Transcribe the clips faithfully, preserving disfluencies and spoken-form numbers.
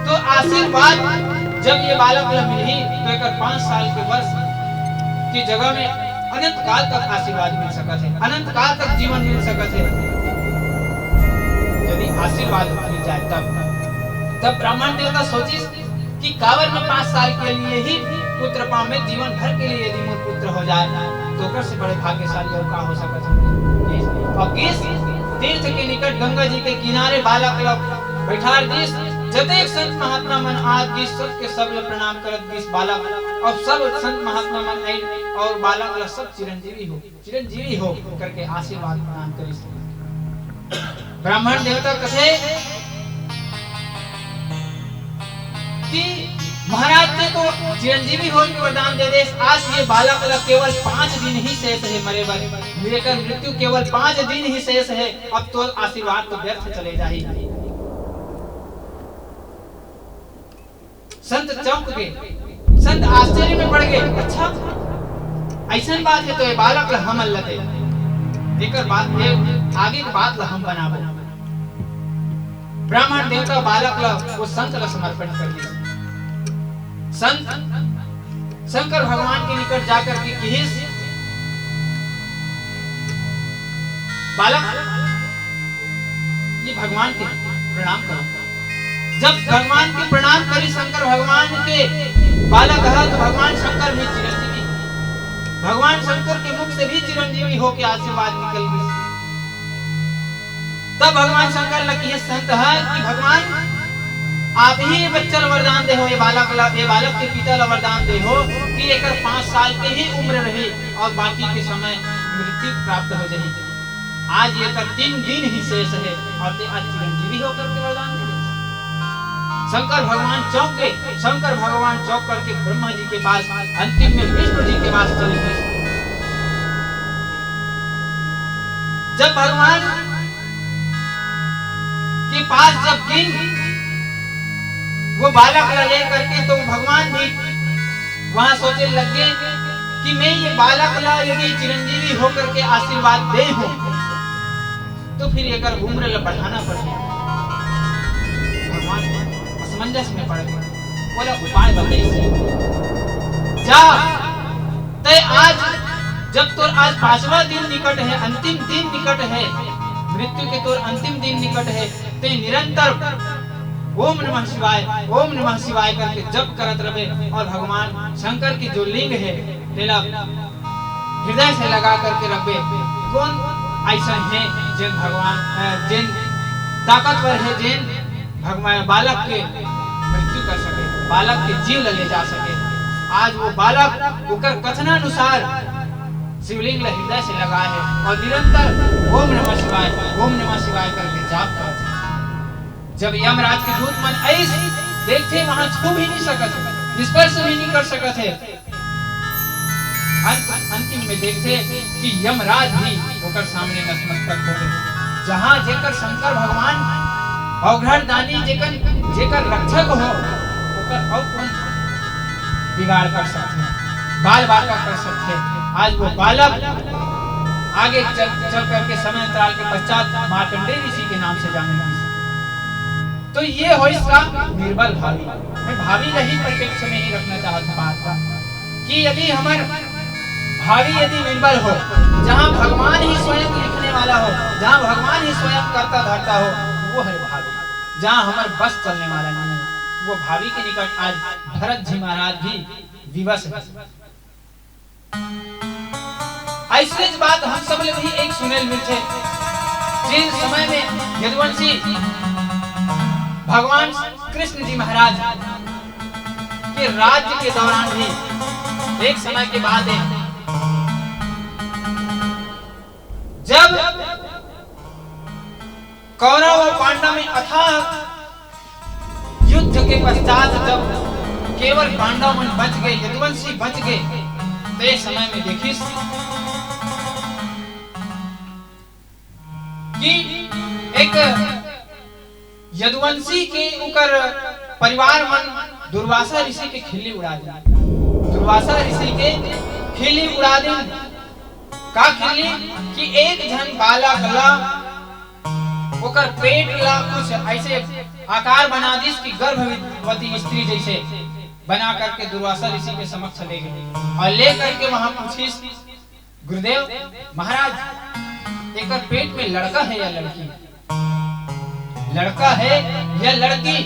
तो आशीर्वाद जब ये बालक ला मिलही, तो एकर पाँच साल के वर्ष की जगह में अनंत काल तक आशीर्वाद मिल सकत हे, अनंत काल तक जीवन मिल सकत हे, यदि आशीर्वाद मिल जाए तब। तब ब्राह्मण देवता सोचिस कि काबर में पाँच साल के लिए ही पुत्र पावे, जीवन भर के लिए यदि मोर पुत्र हो जाए, तो ओकर से बड़े भाग्यशाली अउ का हो सकत हे। और किस तीर्थ के निकट गंगा जी के किनारे बालक ला बैठार दिस, जतेक संत महात्मा मन आत गिस, सबके सब ला प्रणाम करत गिस बालक, और सब संत महात्मा मन आइन और बालक ला सब चिरंजीवी हो, चिरंजीवी हो करके आशीर्वाद प्रदान करिस। ब्राह्मण देवता कथे कि महाराज तें तो चिरंजीवी होय के वरदान दे देस, आज ये बालक ला केवल पाँच दिन ही शेष हे मरे बर, एकर मृत्यु केवल पाँच दिन ही शेष हे, अब तो आशीर्वाद तो व्यर्थ चले जाही। संत चौंक गे, संत आश्चर्य में पड़ गे, "अच्छा, अइसन बात हे तो ये बालक ला हमन ला दे, एकर बात, ये आगे के बात ला हम बनाबो।" ब्राह्मण देवता बालक ला वो संत ला समर्पण कर दिस। संत शंकर भगवान के निकट जाकर के किहिस, "बालक, ये भगवान के प्रणाम करो।" जब भगवान के प्रणाम करिस शंकर भगवान के, बालक हा तो भगवान शंकर भी चिरंजीवी, भगवान शंकर के मुख से भी चिरंजीवी होके आशीर्वाद निकल गिस। तब भगवान शंकर ला किहिस संत हा कि भगवान, आप ही ये बच्चा ला वरदान दे हो, ये बालक ला, ये बालक के पिता ला वरदान दे हो कि एकर पाँच साल के ही उम्र रही और बाकी के समय मृत्यु प्राप्त हो जाही। आज एकर तीन दिन ही शेष हे और तें आज चिरंजीवी होकर के वरदान दे दे। शंकर भगवान चौंक गे, शंकर भगवान चौंक करके ब्रह्मा जी के पास, अंतिम में विष्णु जी के पास चले गिस। जब भगवान के पास जब गिन वो बालक ला ले करके, तो भगवान भी वहां सोचे लग गे कि मैं ये बालक ला यदि चिरंजीवी होकर के आशीर्वाद दे हूं, तो फिर एकर उम्र ला बढ़ाना पड़ही। भगवान असमंजस में पड़ गे, बोला, "उपाय बताइए।" जा, तें आज, जब तोर आज पांचवा दिन निकट हे, अंतिम दिन निकट हे, मृत्यु के तोर अंतिम दिन निकट हे, तें निरंतर ओम नमः शिवाय, ओम नमः शिवाय करके जप करत रहे और भगवान शंकर की जो लिंग हे, तेला हृदय से लगा करके रखबे। कोन अइसन हे जेन भगवान, अ, जेन ताकतवर हे, जेन भगवान बालक के मृत्यु कर सके, बालक के जीव ल ले जा सके? आज वो बालक ओकर कथनानुसार शिवलिंग ल हृदय से लगाए हे और निरंतर ओम नमः शिवाय, ओम नमः शिवाय करके जाप करत हे। जब यमराज के दूत मन अइस देखथे, वहां छू भी नहीं सकत हे, स्पर्श भी नहीं कर सकत हे। अंत, अंतिम में देखथे कि यमराज भी ओकर सामने नतमस्तक हो गए। जहां जेकर शंकर भगवान अवघड़ दानी, जेकर, जेकर रक्षक हो, ओकर अउ कौन बिगाड़ कर सकथे, बाल बाका कर सकथे? आज वो बालक आगे चल, चल करके समय अंतराल के पश्चात मार्कंडेय ऋषि के नाम से जाने लगिस। तो ये होइस का निर्बल भावी। मैं भावी ला ही परिप्रेक्ष्य में ही रखना चाहत हूँ बात का, कि यदि हमर भावी यदि निर्बल हो, जहाँ भगवान ही स्वयं लिखने वाला हो, जहाँ भगवान ही स्वयं कर्ता धर्ता हो, वो है भावी। जहाँ हमर बस चलने वाला नहीं है, वो भावी के निकट आज भरत जी महाराज भी विवश है। अइसनेच बात हम सब ले भी एक सुने ल मिलथे, जेन समय में यदुवंशी भगवान कृष्ण जी महाराज के राज्य के दौरान भी एक समय के बात हे, जब कौरव और पांडव में अथाह युद्ध के पश्चात जब केवल पांडव मन बच गए, यदुवंशी बच गए, ते समय में देखिस कि एक यदुवंशी के उकर परिवार मन दुर्वासा ऋषि के खिल्ली उड़ा दिन। दुर्वासा ऋषि के खिल्ली उड़ा दिन। का खिल्ली? कि एक झन बालक ला ओकर पेट ला कुछ ऐसे आकार बना दिस कि गर्भवती स्त्री जैसे बना करके दुर्वासा ऋषि के समक्ष ले गए और ले करके वहां पूछिस, "गुरुदेव, महाराज, एकर पेट में लड़का है या लड़की? लड़का है या लड़की?"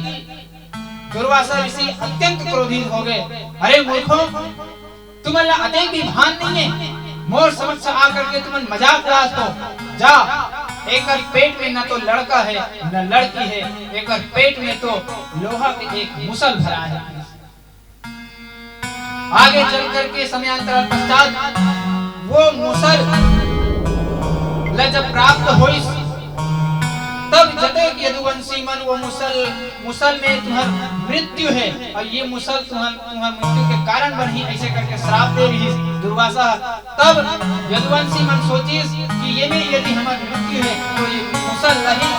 दुर्वासा ऋषि अत्यंत क्रोधित हो गए, "अरे मूर्खों, तुमन ला अतेक भी भान नहीं है, मोर समक्ष आकर के तुमन मजाक उड़ात हो। जा, एकर पेट में न तो लड़का है, न लड़की है, एकर पेट में तो लोहा के एक मुसल भरा है।" आगे चल करके समयांतराल पश्चात वो मुसल ला जब प्राप्त होइस, तब जतेक यदुवंशी मन वो मुसल, मुसल में तुम्हर मृत्यु है और ये मुसल तुम्हर, तुम्हर मृत्यु के कारण बनही, ऐसे करके श्राप दे रही दुर्वासा। तब यदुवंशी मन सोचिस कि ये में यदि हमार मृत्यु है तो ये मुसल ला ही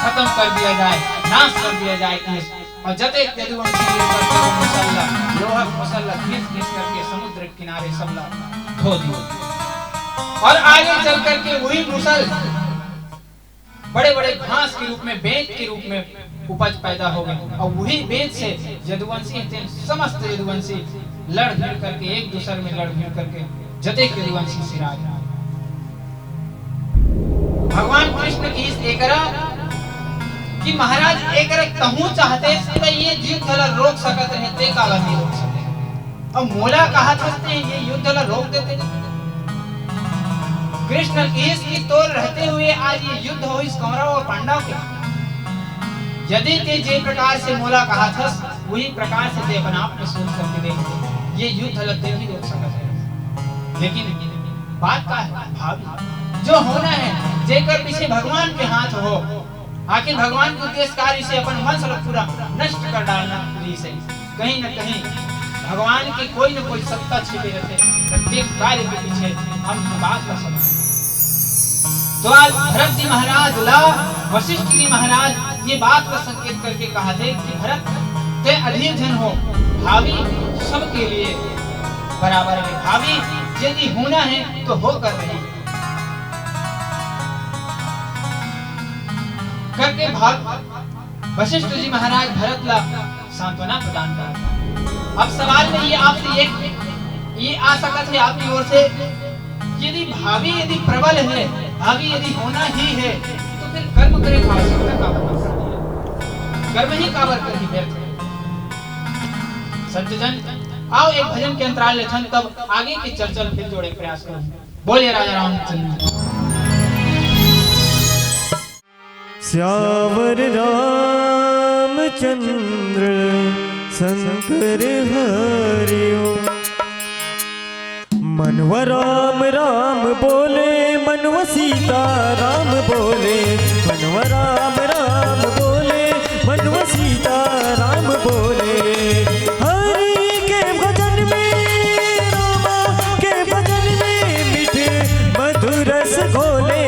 खत्म कर दिया जाए, नाश कर दिया जाए। इस और जतेक यदुवंशी ये करके वो मुसल ला, लोहा के मुसल ला घिस घिस करके समुद्र के किनारे सब ला धो दिए। और आगे चल करके वही मुसल बड़े बड़े घास के रूप में, बेंत के रूप में उपज पैदा हो गए और वही बेंत से यदुवंशी, तेन समस्त यदुवंशी लड़ भिड़ करके, एक दूसर में लड़ भिड़ करके जतेक यदुवंशी सिराज। भगवान कृष्ण कहिस एकरा कि महाराज, एकरा तहूं चाहते त ये युद्ध ला रोक सकत रहे, ते काला नहीं रोक सके? अब मोला कहा थस ते ये युद्ध ला रोक देते। कृष्ण कहिस कि तोर रहते हुए आज ये युद्ध होइस कौरव और पांडव के। यदि ते जे प्रकार से मोला कहा थस, वही प्रकार से ते अपन आप में सोच करके देख, ये युद्ध ला ते भी रोक सकत है। लेकिन बात का है, भावी जो होना है, जेकर पीछे भगवान के हाथ हो, आखिर भगवान के उद्देश्य कार्य से अपन वंश ला पूरा नष्ट कर डालना रहिस हे। कहीं न कहीं भगवान की कोई न कोई सत्ता छिपे रहते, प्रत्येक कार्य के पीछे हम बात का समझ। तो आज भरत जी महाराज ला वशिष्ठ जी महाराज ये बात का संकेत करके कहा थे कि भरत, ते अधीर झन हो, भावी सबके लिए बराबर है, भावी यदि होना है तो होकर रहे करके भाग वशिष्ठ जी महाराज भरत ला सांत्वना प्रदान करत। अब सवाल में ये आपसे ये, ये आ सकत है आपकी ओर से, यदि भावी यदि प्रबल है, भावी यदि होना ही है, तो फिर कर्म करे की आवश्यकता काबर कर दिया? कर्म ही काबर कर ही व्यर्थ है? सज्जन, आओ एक भजन के अंतराल लेथन, तब आगे की चर्चा फिर जोड़े प्रयास करूंगा। बोलिए राजा रामचंद्र। सियावर रामचंद्र शंकर हरिओ। मनवा राम राम बोले, मनवा सीता राम बोले, मनवा राम राम बोले, मनवा सीता राम बोले। हरि के भजन में, रामा के भजन में मीठे मधुर रस घोले,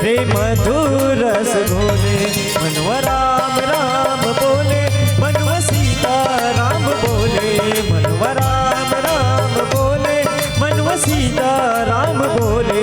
रे मधुर रस घोले। मनवा राम राम बोले, मनवा सीता राम बोले, मनवा राम राम बोले, मनवा सीता राम बोले।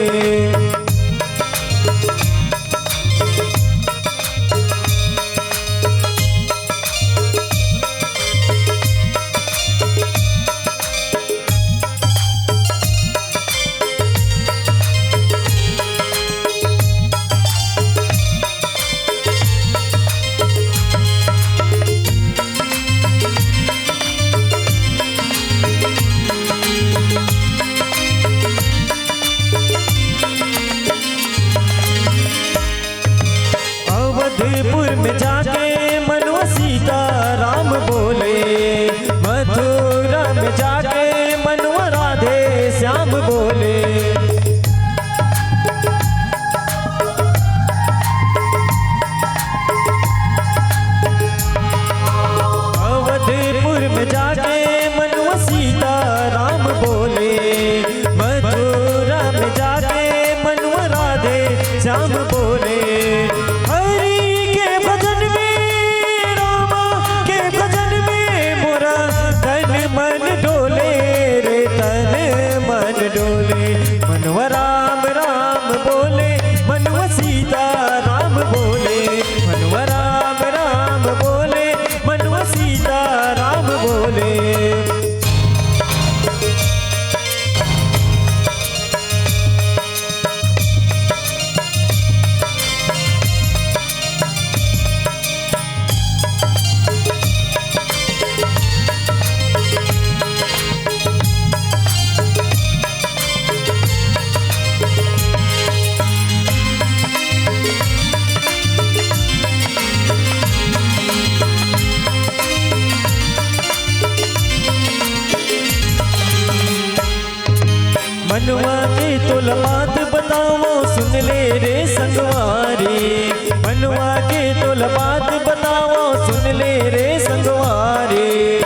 तोला बात बतावं सुन ले रे संगवारी, मनवा के तोला बात बतावं सुन ले रे संगवारी।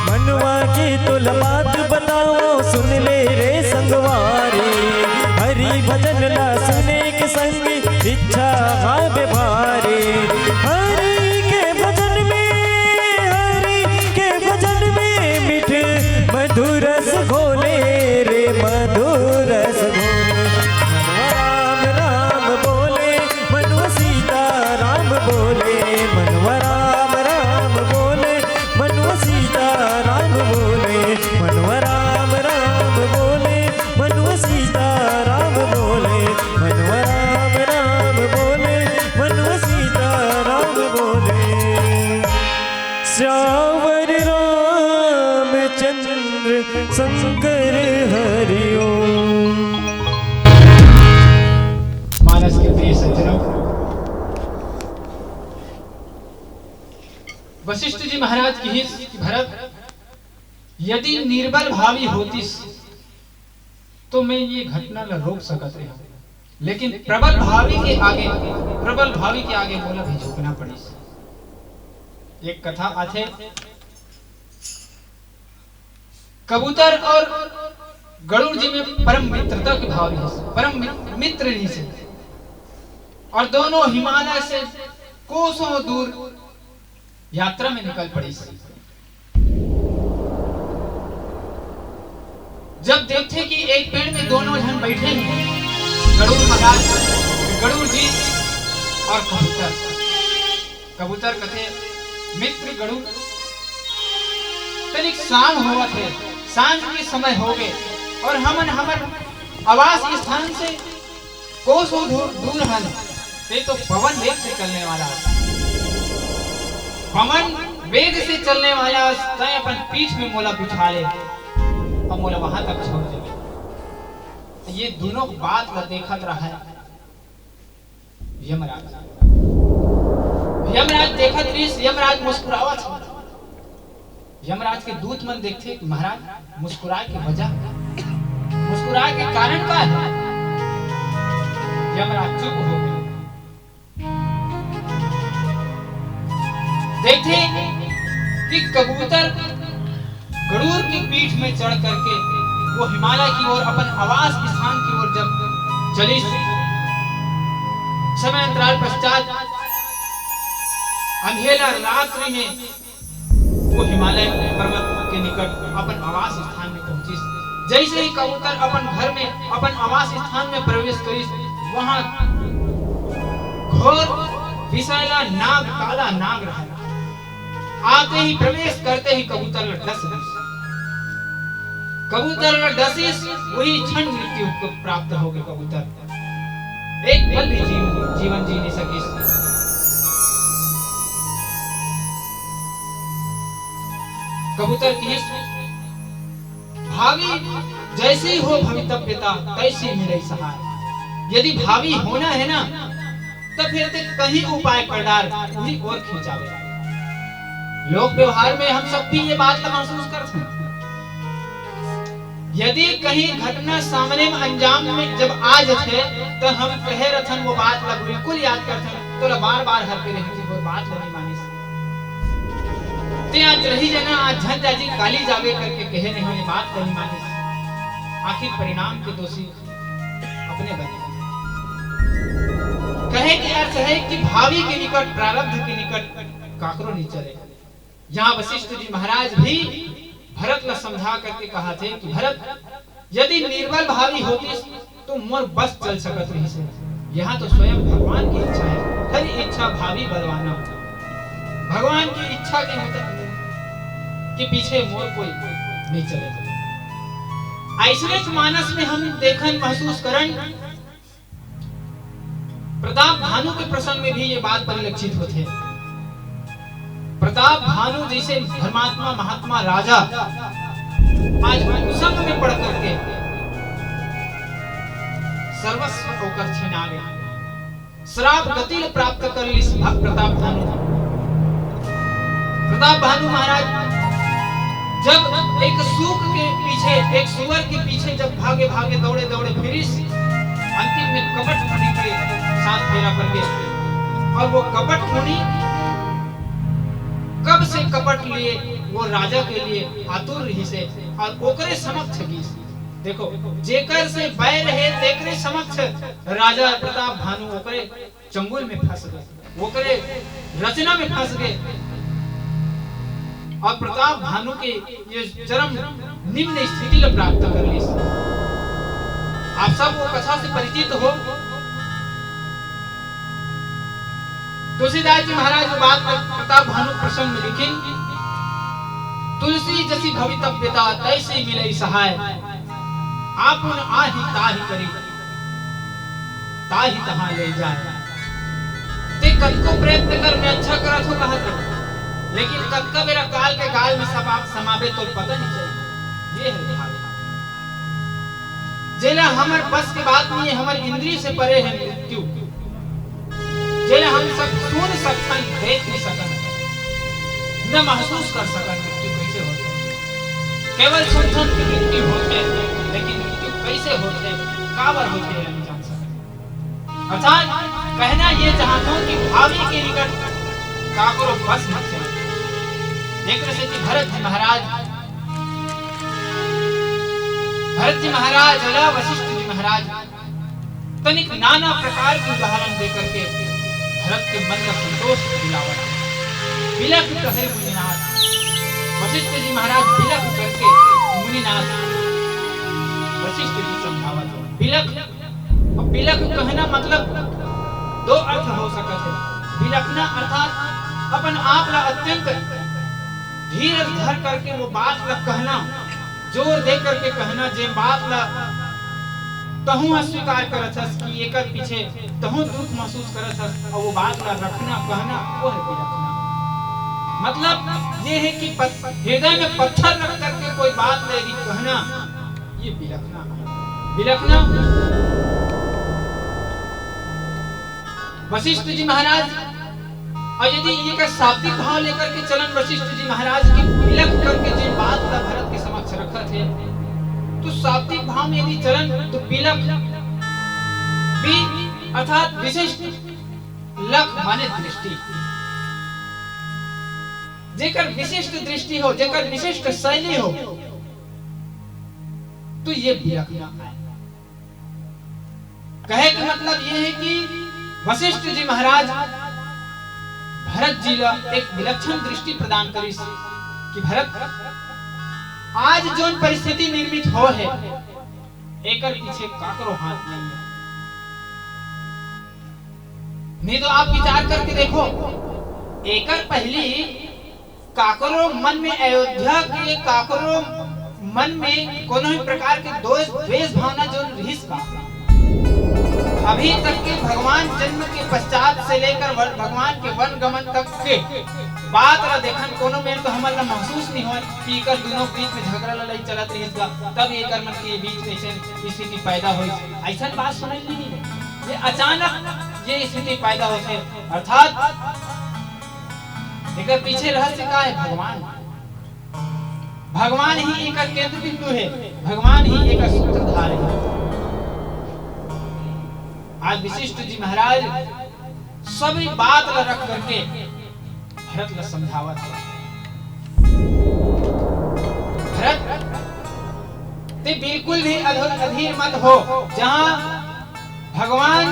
मनवा के तोला बात बतावं सुन ले रे संगवारी, हरि भजन ला सुने के संग इच्छा हावे भारी। हरि के भजन में, हरि के भजन में मीठ मधुर रस घोले रे, मधुर रस घोले। मनवा राम राम बोले, मनवा सीता राम बोले, मनवा राम राम बोले, मनवा सीता राम बोले, मनवा राम राम बोले, मनवा सीता राम बोले, मनवा राम राम बोले, मनवा सीता राम बोले। सियावर रामचंद्र शंकर हरि ओम। मानस के प्रिय सज्जनों, वशिष्ठ जी महाराज किहिस कि भरत, यदि निर्बल भावी होतिस, तो मैं ये घटना ला रोक सकत रहा, लेकिन प्रबल भावी के आगे, प्रबल भावी के आगे मोला भी झुकना पड़िस। एक कथा आथे, कबूतर और गरुड़ जी में परम मित्रता के भाव रहिस, परम मि-, मित्र रहिस, और दोनों हिमालय से कोसों दूर यात्रा में निकल पड़िस। जब देखथे कि एक पेड़ में दोनों झन बैठे हैं, गरुड़ महाराज, गरुड़ जी और कबूतर। कबूतर कथे, "मित्र गरुड़, तनिक शाम होवत हे, सांझ के समय होगे और हमन हमर आवास स्थान से कोसों दूर, दूर हन, तैं तो पवन वेग से चलने वाला हस। पवन वेग से चलने वाला हस, तैं अपन पीठ में मोला बिठा ले, अउ मोला वहां तक छोड़ दे।" ये दोनों बात ला देखत रहा है यमराज। यमराज देखत रहिस, यमराज मुस्कुरावत हे। यमराज के दूत मन देखथे कि महाराज, मुस्कुराए के वजह, मुस्कुराए के कारण का है? यमराज चुप हो गए। देखथे कि कबूतर गरुड़ की पीठ में चढ़ करके वो हिमालय की ओर, अपन आवास स्थान की ओर जब चलिस, समय अंतराल पश्चात अंधेला रात्रि में वो हिमालय पर्वत के निकट अपन आवास स्थान में पहुंचिस। जैसे ही कबूतर अपन घर में, अपन आवास स्थान में प्रवेश करिस, वहां घोर विषैला नाग, काला नाग रहा। आते ही, प्रवेश करते ही कबूतर ला डस दिस। कबूतर ला डसिस, वही क्षण मृत्यु को प्राप्त हो गए कबूतर। एक पल भी जीव-, जीवन जी नहीं सकिस। कबूतर किहिस, "भावी जैसी हो भवितव्यता, तैसी मिले सहाय।" यदि भावी होना है ना, तो फिर ते कहीं उपाय कर डार, उही ओर खींचावे। लोक व्यवहार में हम सब भी ये बात ला महसूस करथन। यदि कहीं घटना सामने में, अंजाम में जब आ जथे, तो हम कहे रथन वो बात ला, बिल्कुल याद करथन, तोला बार बार हर के रही वो बात ला नहीं मानिस। ते आज रही जाना, आज झन जाजी काली जावे करके कहे नहीं, ये बात ला नहीं मानिस। आखिर परिणाम के दोषी अपने बने। कहे के अर्थ है कि भावी के निकट, प्रारब्ध के निकट काकरो नहीं चले। यहाँ वशिष्ठ जी महाराज भी भरत ला समझा करके कहाथे कि भरत, यदि निर्बल भावी होतिस, तो मोर बस चल सकत रहिस हे। यहाँ तो स्वयं भगवान की इच्छा है, हरि इच्छा भावी बलवाना। भगवान की इच्छा के मुत-, के पीछे मोर कोई नहीं चले। ऐसने मानस में हम देखन, महसूस करन, प्रताप भानु के प्रसंग में भी ये बात परिलक्षित होथे। प्रताप भानु जैसे धर्मात्मा, महात्मा, राजा आज कुसंग में पड़ करके सर्वस्व ओकर छिना गया, श्राप गति ल प्राप्त कर लिस भ-, प्रताप भानु। प्रताप भानु महाराज जब एक सूक के पीछे, एक सुअर के पीछे जब भागे भागे, दौड़े दौड़े फिरिस, अंतिम में कपट मुनि के साथ फेरा पड़ गया। और वो कपट मुनि कब से कपट लिए वो राजा के लिए आतुर रहिसे और ओकरे समक्ष गिस। देखो, जेकर से बैर हे, तेकरे समक्ष राजा प्रताप भानु ओकरे चंगुल में फंस गे, ओकरे रचना में फंस गे। और प्रताप भानु के ये चरम निम्न स्थिति ला प्राप्त कर लिस। आप सब वो कथा से परिचित हो। तुलसीदास जी महाराज वो बात प्रताप भानु प्रसंग में लिखिन, "तुलसी जसी भवितव्यता, तैसी मिलई सहाय। आपुन आही ताही करी, ताही तहाँ ले जाए।" ते कतको प्रयत्न कर, मैं अच्छा करत हो कहा था, लेकिन कतका बेरा काल के गाल में समा-, समाबे तो पता नहीं चले। ये है भाव। जेला हमर बस के बात नहीं है, हमर इंद्रिय से परे है मृत्यु। जेला हम सब सुन सकथन, देख नहीं सकन, न महसूस कर सकन मृत्यु कैसे होथे। केवल सुनथन कि मृत्यु होथे, लेकिन मृत्यु कैसे होथे, काबर होथे, ये नहीं जान सकन। अर्थात कहना ये चाहत हूँ कि भावी के निकट काकरो बस मत चले। एक तरह से कि भरत जी महाराज, भरत जी महाराज ला वशिष्ठ जी महाराज तनिक नाना प्रकार के उदाहरण दे करके भरत के मन का संतोष दिलावत हे। बिलख कहे मुनिनाथ, वशिष्ठ जी महाराज बिलख करके मुनिनाथ वशिष्ठ जी समझावत हे। बिलख, अब बिलख कहना मतलब दो अर्थ हो सकत हे। बिलखना अर्थात अपन आप ला अत्यंत धीरज धर करके वो बात ला कहना, जोर दे करके कहना, जे बात ला तहूँ अस्वीकार करत हस कि एकर पीछे तहूँ दुख महसूस करत हस, और वो बात ला रखना, कहना, वो है बिलखना। मतलब ये है कि पत-, हृदय में पत्थर रख करके कोई बात ला यदि कहना, ये बिलखना है। बिलखना। वशिष्ठ जी महाराज, और यदि ये का शाब्दिक भाव लेकर के चलन वशिष्ठ जी महाराज की बिलख करके जिन बात का भरत के समक्ष रखत हे, तो शाब्दिक भाव में यदि चलन तो बिलख भी अर्थात विशिष्ट लख माने दृष्टि, जेकर विशिष्ट दृष्टि हो, जेकर विशिष्ट शैली हो, तो ये बिलखना है। कहे के मतलब ये है कि वशिष्ठ जी महाराज भरत जी ला एक विलक्षण दृष्टि प्रदान करिस कि भरत, आज जोन परिस्थिति निर्मित हो है, एकर पीछे काकरो हाथ नहीं है। नहीं तो आप विचार करके देखो, एकर पहली काकरो मन में अयोध्या के काकरो मन में कोनो ही प्रकार के दोष, द्वेष भावना जो रिहिस का? अभी तक के भगवान जन्म के पश्चात से लेकर वन, भगवान के वन गमन तक के बात ला देखन, कोनो में तो हमन ला महसूस नहीं होय कि एकर दोनों के बीच में झगड़ा लड़ाई चलत रहिस का, तब एकर मन के बीच में ऐसे स्थिति पैदा होइस। ऐसन बात समझ नहीं है। ये अचानक ये स्थिति पैदा होथे, अर्थात एकर पीछे रहस्य का है? भगवान। भगवान ही एकर केंद्र बिंदु है, भगवान ही एकर सूत्रधार है। आज वशिष्ठ जी महाराज सभी बात ला रख करके भरत ला समझावत हे। भरत, ते बिल्कुल भी अधो-, अधीर मत हो। जहाँ भगवान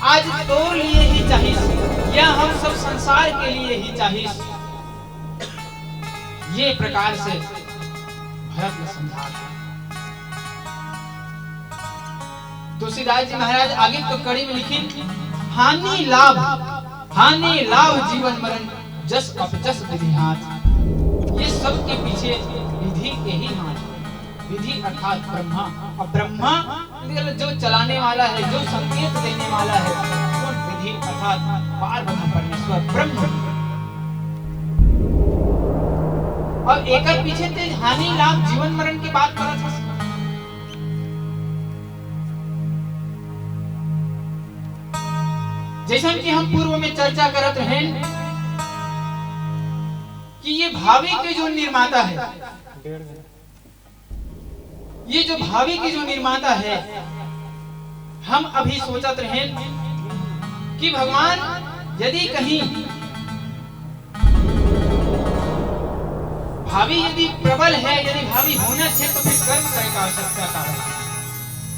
आज तोर लिए ही चाहिस या हम सब संसार के लिए ही चाहिस, ये प्रकार से भरत ने समझा दिया। तुलसीदास जी महाराज आगे तो कड़ी में लिखिन, "हानि लाभ, हानि लाभ जीवन मरण, जस अपजस विधि हाथ।" ये सब के पीछे विधि के ही हाथ है। विधि अर्थात ब्रह्मा, और ब्रह्मा जो चलाने वाला है, जो संकेत देने वाला है, वो विधि अर्थात पार ब्रह्म परमेश्वर ब्रह्म। और एकर पीछे ते हानि लाभ जीवन मरण की बात करत हस। जैसन कि हम पूर्व में चर्चा करत रहेन, कि ये भावी के जो निर्माता है, ये जो भावी के जो निर्माता है, हम अभी सोचत रहेन कि भगवान, यदि कहीं भावी यदि प्रबल है, यदि भावी होना चाहिए, तो फिर कर्म करे का आवश्यकता का है?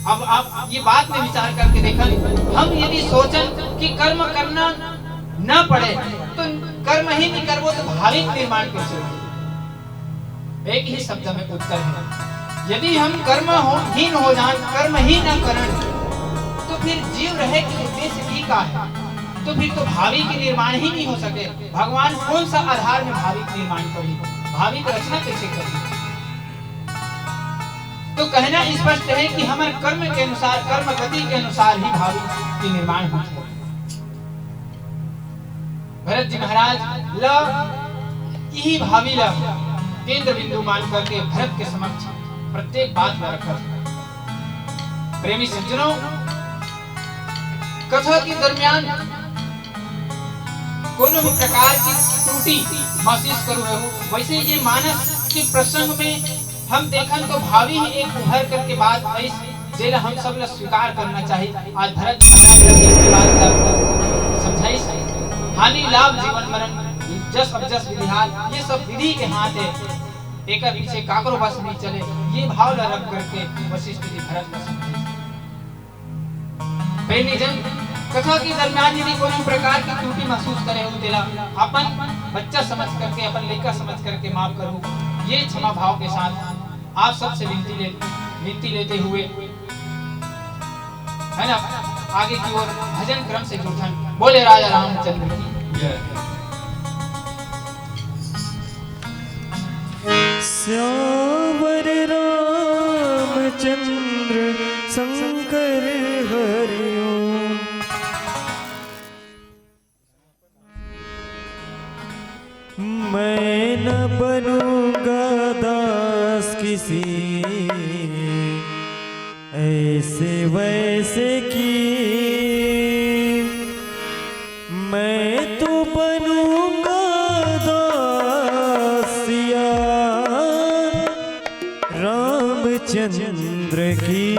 अब आप ये बात में विचार करके देखन, हम यदि सोचन कि कर्म करना न पड़े, तो कर्म ही नहीं करबो, तो भावी के निर्माण कैसे होही? एक ही शब्द में उत्तर है, यदि हम कर्म हो, हीन हो जान, कर्म ही न करन, तो फिर जीव रहे के उद्देश्य भी का है? तो फिर तो भावी के निर्माण ही नहीं हो सके। भगवान कौन सा आधार में भावी के निर्माण करही, भावी के रचना कैसे करही? तो कहना स्पष्ट है कि हमर कर्म के अनुसार, कर्म गति के अनुसार ही भावी के निर्माण होथे। भरत जी महाराज ल इही भावी ल केंद्र बिंदु मान करके भरत के समक्ष प्रत्येक बात ल रखत हे। प्रेमी सज्जनों, कथा के दरमियान कोनो भी प्रकार के त्रुटि महसूस करू रहू, वैसे ये मानस के प्रसंग में हम देखन तो भावी ही एक उभर करके बात आइस, जेला हम सब ला स्वीकार करना चाहिए। आज भरत महाराज जी के बात ला समझाइस, हानि लाभ जीवन मरण, जस अप जस विधिहार, ये सब विधि के हाथ है, एकर पीछे काकरो बस नहीं चले, ये भाव ला रख करके वशिष्ठ जी भरत ला समझाइस। प्रेमी जन, कथा के दरमियान यदि कोनो प्रकार के त्रुटि महसूस करे हो, तेला अपन बच्चा समझ करके, अपन लइका समझ करके माफ करू। ये क्षमा भाव के साथ आप सबसे विनती ले, विनती लेते हुए, है ना, आगे की ओर भजन क्रम से जुड़थन। बोले राजा रामचंद्र की जय। सियावर रामचंद्र शंकर हरिओम। मैं न बनूंगा दास किसी ऐसे वैसे की, मैं तो बनूंगा दास सिया रामचंद्र की।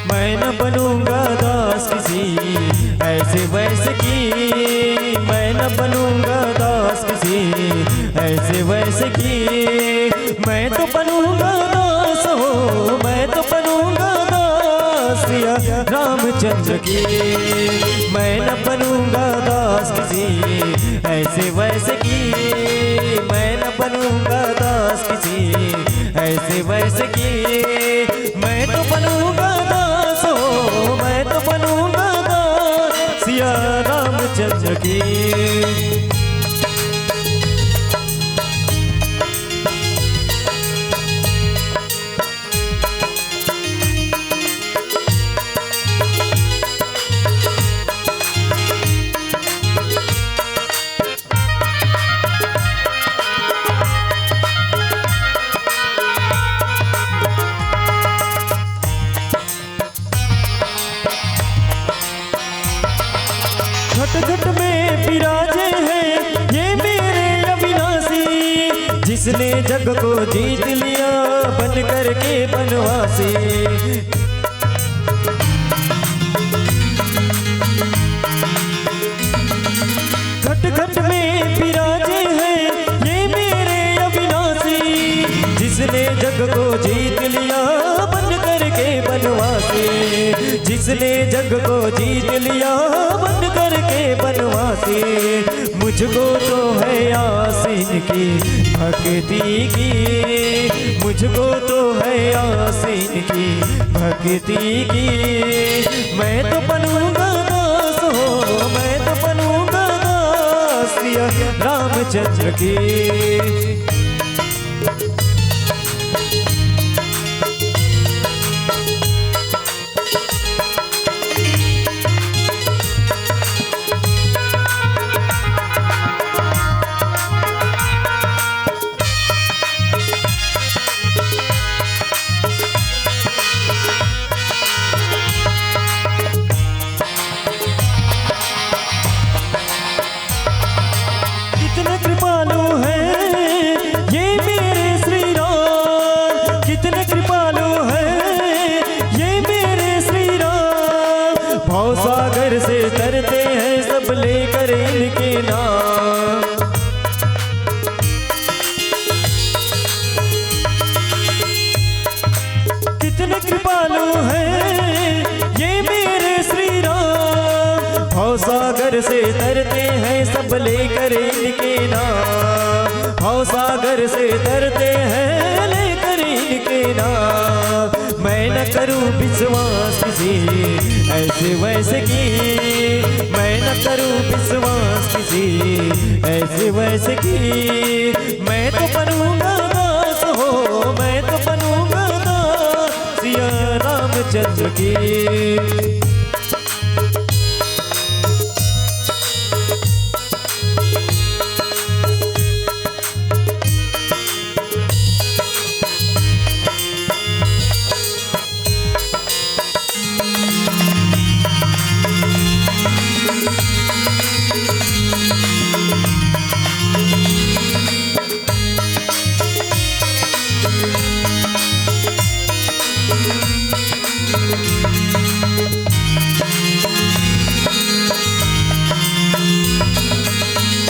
मैं न बनूंगा दास किसी ऐसे वैसे की, मैं न बनूंगा दास किसी ऐसे वैसे की। मैं तो बनूंगा दास हो, मैं तो बनूंगा दास सिया रामचंद्र की। मैं न बनूंगा दास किसी ऐसे वैसे की, मैं न बनूंगा दास किसी ऐसे वैसे की। मैं तो बनूंगा दास हो, मैं तो बनूंगा दास सिया रामचंद्र की। घट घट में विराजे हैं ये मेरे अविनाशी, जिसने जग को जीत लिया बन करके बनवासी। घट घट में विराजे हैं ये मेरे अविनाशी, जिसने जग को जीत लिया बन करके बनवासी, जिसने जग को जीत लिया बन करके बनवासी। मुझको तो है आस इनकी भक्ति की, मुझको तो है आस इनकी भक्ति की। मैं तो बनूंगा दास हो, रामचंद्र की। कितने कृपालु हैं ये मेरे श्री राम, कितने कृपालु हैं ये मेरे श्री राम। भवसागर से तरते हैं सब लेकर इनके नाम। कितने कृपालु हैं ये मेरे श्री राम, भवसागर से तरते हैं सब लेकर इनके नाम, भवसागर से तरते हैं लेकर इनके नाम। मैं न करूं विश्वास किसी ऐसे वैसे की, मैं न करूं विश्वास किसी ऐसे वैसे की। मैं तो बनूंगा दास हो, मैं तो बनूंगा दास सिया रामचंद्र की।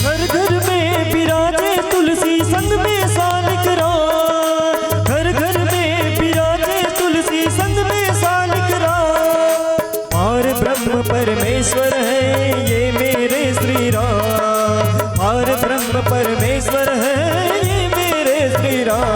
घर घर में विराजे तुलसी संग में सालिक राम, घर घर में विराजे तुलसी संग में सालिक राम। और ब्रह्म परमेश्वर है ये मेरे श्री राम, और ब्रह्म परमेश्वर है ये मेरे श्री राम।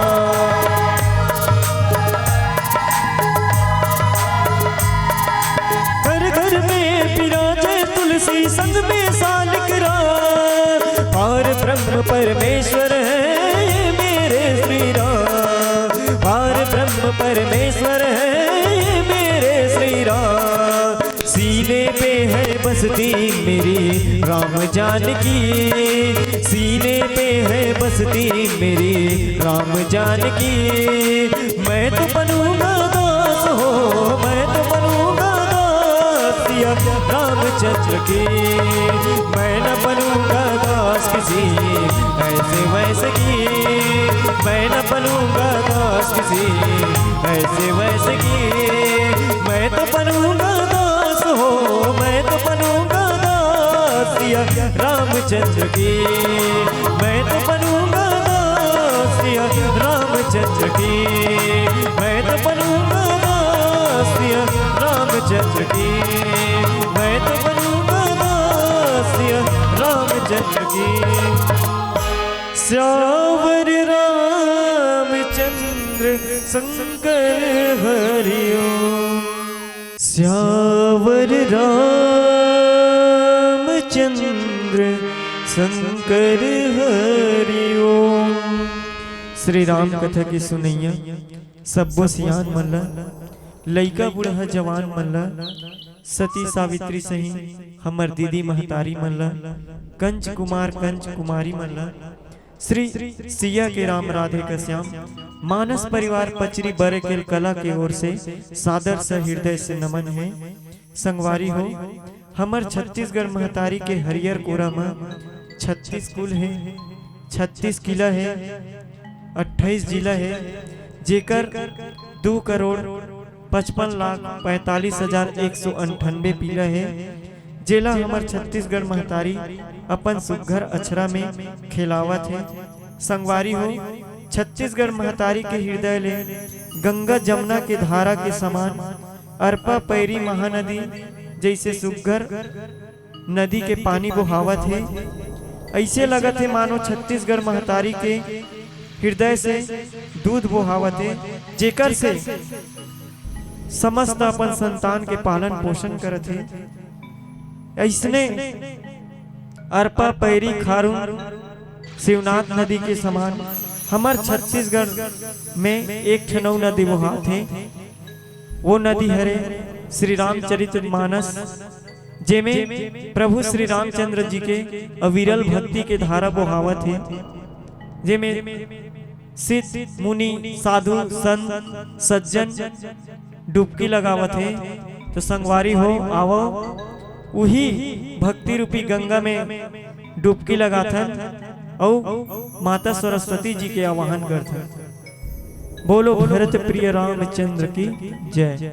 घर घर में विराजे तुलसी संग में सालिक राम, और ब्रह्म परमेश्वर है ये मेरे श्री राम, और ब्रह्म परमेश्वर है ये मेरे श्री राम। सीने पे है बसती मेरी राम जानकी, सीने पे है बसती मेरी राम जानकी। मैं तो बनूंगा दास हो, मैं तो बनूंगा दास सिया रामचंद्र की। मैं न बनूंगा दास किसी ऐसे वैसे की, मैं न बनूंगा दास किसी ऐसे वैसे की। मैं तो बनूंगा दास हो, मैं तो बनूंगा दास सिया रामचंद्र की। मैं तो बनूंगा दास सिया रामचंद्र की। मैं तो बनूंगा दास सिया रामचंद्र की। मैं तो बनूंगा दास सिया रामचंद्र की। स्यावर रामचंद्र शंकर हरिओ। स्यावर रामचंद्र शंकर हरिओ। श्री राम कथा के सुनइया सब्बो सियान मन ला, लइका बूढ़ा जवान मन ला, सती सावित्री सही हमर दीदी महतारी मन ला, कंच कुमार कंच कुमारी मन ला, श्री सिया के राम राधे का श्याम मानस परिवार पचरी बरेकेल कला के ओर से सादर से हृदय से नमन है। संगवारी हो, हमर छत्तीसगढ़ महतारी के हरियर कोरा म छत्तीस कुल हे, छत्तीस किला हे, अट्ठाईस जिला हे, जेकर दू करोड़ पचपन लाख पैंतालीस हजार एक सौ अंठानबे पीला हे, जेला हमर छत्तीसगढ़ महतारी अपन सुग्घर अछरा में खेलावत हे। संगवारी हो, छत्तीसगढ़ महतारी के हृदय ले गंगा जमुना के धारा के समान अरपा पैरी महानदी जइसे सुग्घर नदी के पानी बोहावत हे। अइसे लगत हे मानो छत्तीसगढ़ महतारी के हृदय से दूध बोहावत हे, जेकर से समस्त अपन संतान के पालन पोषण करत हे। अइसने अरपा, पैरी, खारून, शिवनाथ नदी के समान हमर छत्तीसगढ़ में एक ठन अउ नदी बोहात हे। वो नदी हरे श्री रामचरित मानस, जेमे प्रभु श्री रामचंद्र जी के अविरल भक्ति के धारा बोहावत हे, जेमे सिद्ध मुनि, साधु, संत, सज्जन डुबकी लगावत हे। तो संगवारी हो, आवो, उही भक्ति रूपी गंगा में डुबकी लगाथन अउ माता सरस्वती जी के आवाहन करथन। बोलो भरत प्रिय रामचंद्र की जय।